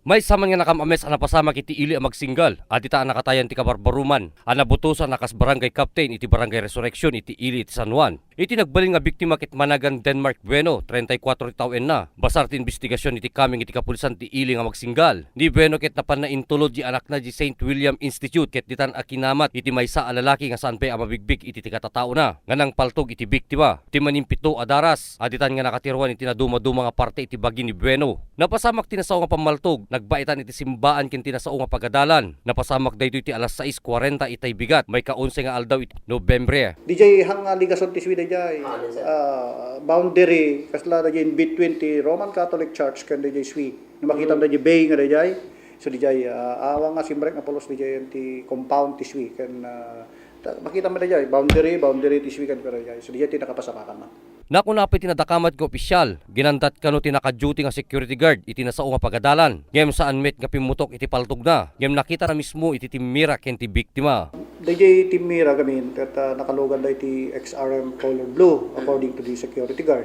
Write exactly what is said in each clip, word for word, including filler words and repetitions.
Maysa man nga nakam-ames a napasamak iti ili a Magsinggal, a dita a nakatayan ti kabarbaruman a nabutosan a kas barangay captain iti Barangay Resurreccion iti ili ti San Juan. Iti nagbalin nga biktima ket managan Denmark Bueno, treinta y cuatro ti tawenna. Basar ti imbestigasion iti kameng iti kapulisan ti ili nga Magsinggal, ni Bueno ket napanna intulod ti anakna iti Saint William Institute ket ditan a kinamat iti maysa a lalaki nga saan pay a mabigbig iti ti katataona nga nangpaltog iti biktima. Ti manimpito a daras, a ditan nga nakatiruan iti nadumaduma nga parte iti bagi ni Bueno. Napasamak ti nasao nga pammaltog, nagbaetan iti simbaan ken ti nasao nga pagadalan. Napasamak daytoy ti alas sais kuarenta itay bigat, maikaonse nga aldaw iti Nobyembre. Dijay hang nga ligason ti Swi dayjay. Ah, alin, sir? Ah, boundary, kasla dayjay in between ti Roman Catholic Church ken dayjay Swi. No makitam dayjay bay nga dayjay. So dijay, ah, awan nga simrek nga pulos dijay ti compound ti Swi ken, ah, ta-, makitam dayjay boundary, boundary ti Swi ken dayjay. So dijay ti nakapasamakan na. Nakuna pay ti nadakamat nga opisyal, ginandat kano ti naka-duty nga security guard iti nasao nga pagadalan, ngem saan met nga pimmutok iti paltogna, ngem nakitana mismo iti timmira ken ti biktima. Dayjay timmira gamin ket, ah, nakalugan da iti X R M color blue, according to the security guard.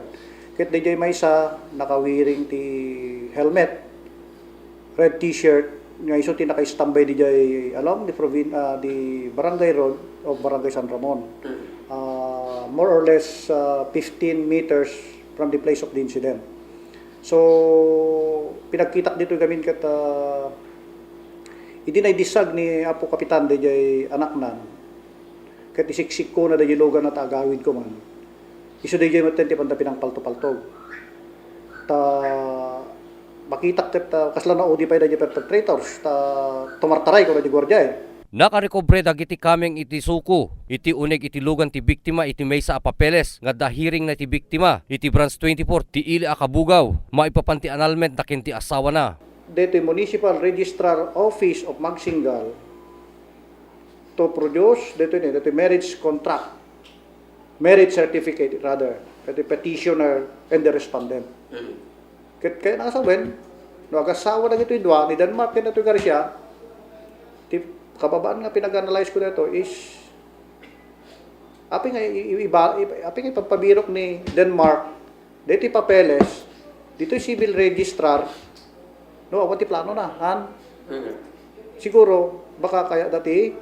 Ket dayjay maysa nakawiring ti helmet, red t-shirt, nga isu ti naka-standby dijay along the provin-, ah, the barangay road of Barangay San Ramon. Ah, more or less, ah, fifteen meters from the place of the incident. So, pinagkitak ditoy gamin ket, ah, idi naidisag ni Apo Kapitan dayjay anaknan, ket isiksikkona dayjay lugan a ta agawidko man. Isu dayjay metten ti panda pinangpalto-paltog. Ta makitak ket, ah, kasla naudi pay dayjay perpetrators, ta tumartaray kuna dayjay guardia, eh. Nakarekobre dagiti kameng iti SOCO iti uneg iti lugan ti biktima iti maysa a papeles nga adda hearing na iti biktima iti Branch twenty-four ti ili a Cabugao maipapan ti annulment na ken ti asawana. Daytoy Municipal Registrar Office of Magsingal to produce daytoy ni, daytoy marriage contract, marriage certificate rather, daytoy petitioner and the respondent. Mm. Ket kayatna nga sawen, no agasawa dagitoy dua, ni Denmark ken daytoy Garcia, ti kababaan nga pinag-analyze ko daytoy is, apay nga i-, i-, iba-, i-, apay nga ipagpabirok ni Denmark, daytoy papeles, ditoy civil registrar, no, awan ti plano na, han? Mm. Siguro, baka kayatda ti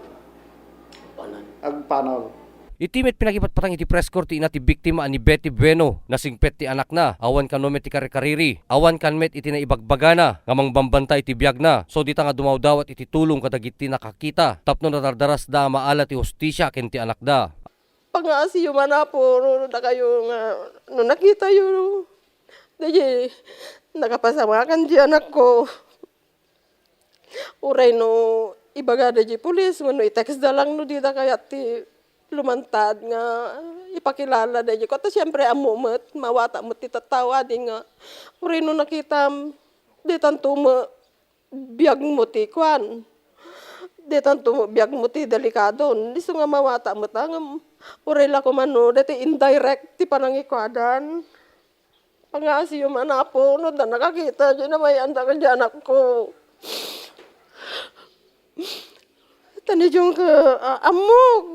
Panan. Agpanaw. Iti met pinakipatpatang iti press corps ti ina ti biktima a ni Betty Bueno, nasingpet ti anakna, awan kano met ti karikariri, awan kan met iti naibagbagana nga mangbambantay iti biagna, so dita nga dumawdawat iti tulong kadagiti nakakita tapno nadardarasda a maala ti hustisya ken ti anakda. Pangaasiyo man, Apo, no dakayo nga, no nakitayo, daydi nakapasamakan ti anakko. Uray no ibagada diay pulis wenno i-text da lang no dida kayat ti lumantad nga ipakilala daydi. Kua ta siempre, ammo met, mawata met ti tattao adi nga uray no nakitam, ditanto met biagmo ti kuan. Ditanto met biagmo ti delikado. Isu nga mawata met, a, ngem uray la koma no daytoy indirect ti panangikuadan. Pangaasiyo man, Apo, no adda nakakita diay nabayaanda ken diay anakko. Ta ni Jong ka, a-, ammok.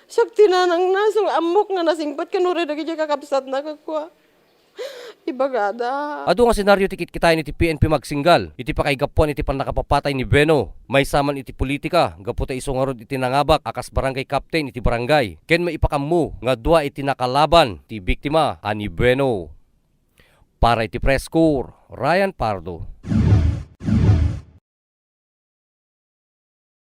Siak ti nanangna, so ammok nga nasingpet ken uray dagidiay kakabsatna ket kua, ibagada. Adu nga senario ti kitkitaen iti P N P Magsinggal iti pakaigapuan iti pannakapapatay ni Bueno. Maysa man iti politika, gapu ta isu ngarud iti nangabak a kas barangay captain iti barangay, ken maipakammo nga dua iti nakalaban ti biktima a ni Bueno. Para iti Press Corps, Ryan Pardo.